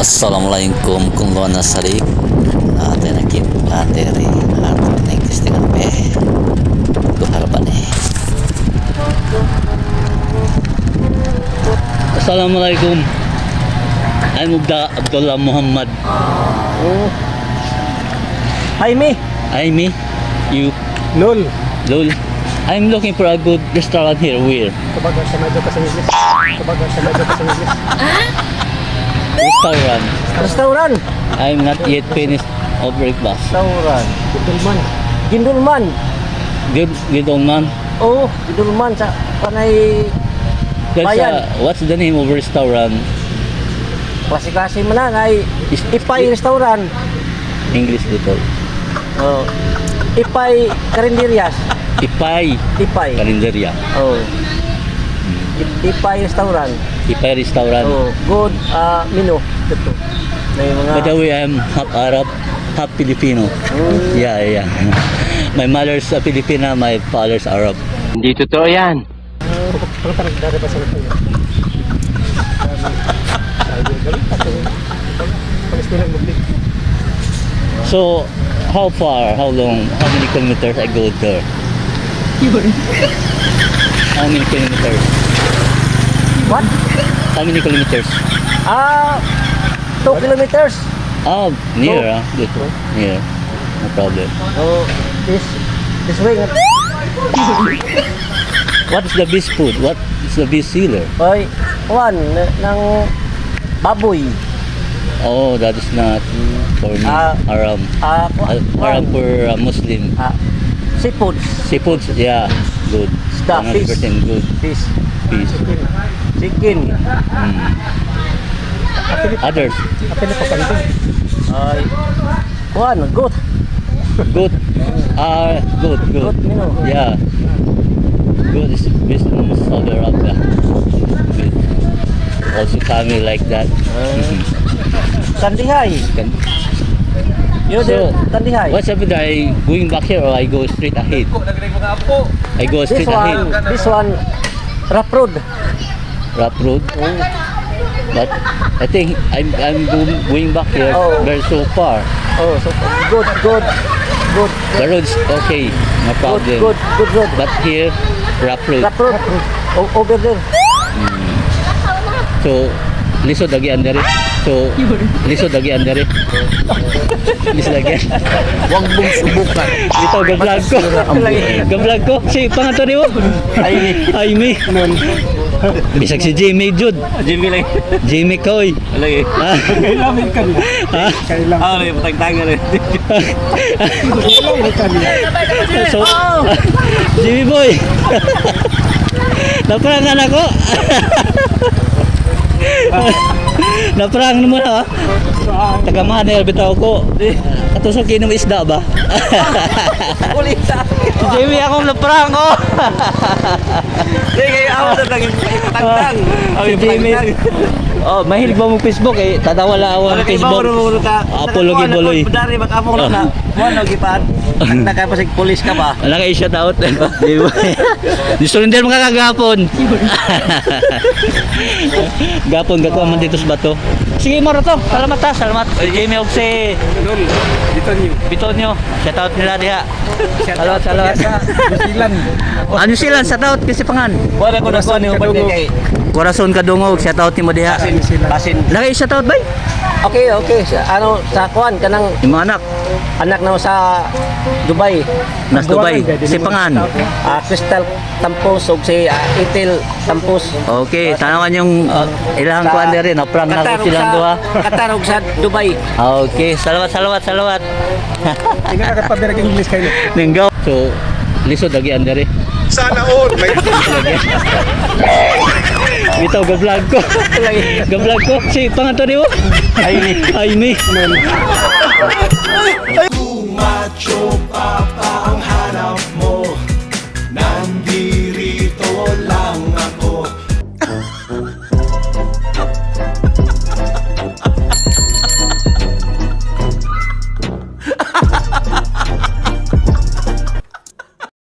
Assalamualaikum kung na salik ate nakit ate ri ate nagtistingan pe harapan eh. Assalamualaikum. I'm Abdullah Muhammad. Oh. Hi me. I'm me. You? Lol. Lol. I'm looking for a good restaurant here. Where? Kabaga sa medyo ka sa English. Kabaga sa medyo ka sa English. Restaurant. Restaurant. I'm not yet finished of breakfast. Restaurant. Gentleman. Gindulman. Good, good old man. Oh, Gindulman sa panay. There's Bayan. What's the name of restaurant? Klase-klase man na ay Ipay Restaurant. English dito. Oh. Ipay Karinderias. Ipay. Ipay. Karinderya. Oh. Ipay Restaurant. Ipay Restaurant. Oh, good menu dito. May mga By the way, I'm half Arab, half Filipino. Yeah. My mother's a Filipina, my father's Arab. Hindi totoo yan. Pagkatarag dari ba sa ito? So, how far, how long, how many kilometers I go there? How many kilometers? What? How many kilometers? 2 kilometers. Ah, near, Two. Ah. Good. Near. No problem. Oh, this way. What is the best food? What is the best seller? Oy, one ng baboy. Oh, that is not for me. Ah. Haram. Haram for Muslim. Seafoods. Seafoods, yeah, good. Isda, fish. 100% good. Fish. Fish. Chicken. Others, Apil pa kanto. Ay, one, good. Good. Ah, good, good. Good menu. Yeah. Good is best in Saudi Arabia. Good. Also kami like that. Tandihay. You So, so, Tandihay. What's up with I going back here or I go straight ahead? I go This straight one, ahead. this one, rough road. Rough road. But I think I'm going back here Oh. very so far. Oh, so good, good, good, The road's okay, no good, problem. good, good road. But here, rough road. Rough road. Over there. So, lisod lagi andari. So, lisod lagi andari. Lisod lagi. Huwag mong subukan. Dito, ga-vlog ko. Ga-vlog ko. Si, pangato ni mo. Ay, Ay, me. Bisag si Jimmy Jude. Jimmy lang. Jimmy Koy. Lagi. Ah, Kailangan ka niya. ah. Kailangan. Ah, may patagtangan eh. Kailangan ka niya. So, Jimmy Boy. Naprangan ako. Naprang mo na ha. Taga Manila bitaw ko. Ato sa kinom isda ba? Uli sa Si Jimmy akong naprang ko. Sige, ako na lang ipatagtang. Si Jimmy. Oh, mahilig ba mo Facebook eh? Tatawa lang ako ng Facebook. Apo lagi boloy. Dari makapong na. Mo gipan. Nakapasig pulis ka ba? Wala kayo shout out. Jimmy Boy. Di surrender mga kagapon. Gapon gakuha man dito sa bato. Sige mo to. Salamat ha, salamat. Si Jimmy og si Lol. Dito niyo. Bitonyo. Shout out nila diha. Salamat, salamat. New Zealand. Ano sila? Shout out kasi pangan. Wala ko nakuha ni uban kay Corazon Kadungog, shout out nimo diha. Basin. Laki shout out bay. Okay. Sa, ano sa kuan kanang Yung mga anak anak na sa Dubai. nas Dubai, si pangan. Crystal Tampos ug si Ethel Tampos. Okay, tanawan yung ilang kuan diri na prank na ko silang duha. Qatar ug sa Dubai. Okay, salamat, salamat, salamat. Tingnan ka pa English kayo. Ninggaw. So, lisod lagi andere. Sana all may Bitaw ga vlog ko. Ga vlog ko. Si pangato nimo. Ay ay me. Macho papa ang hanap mo. Nandito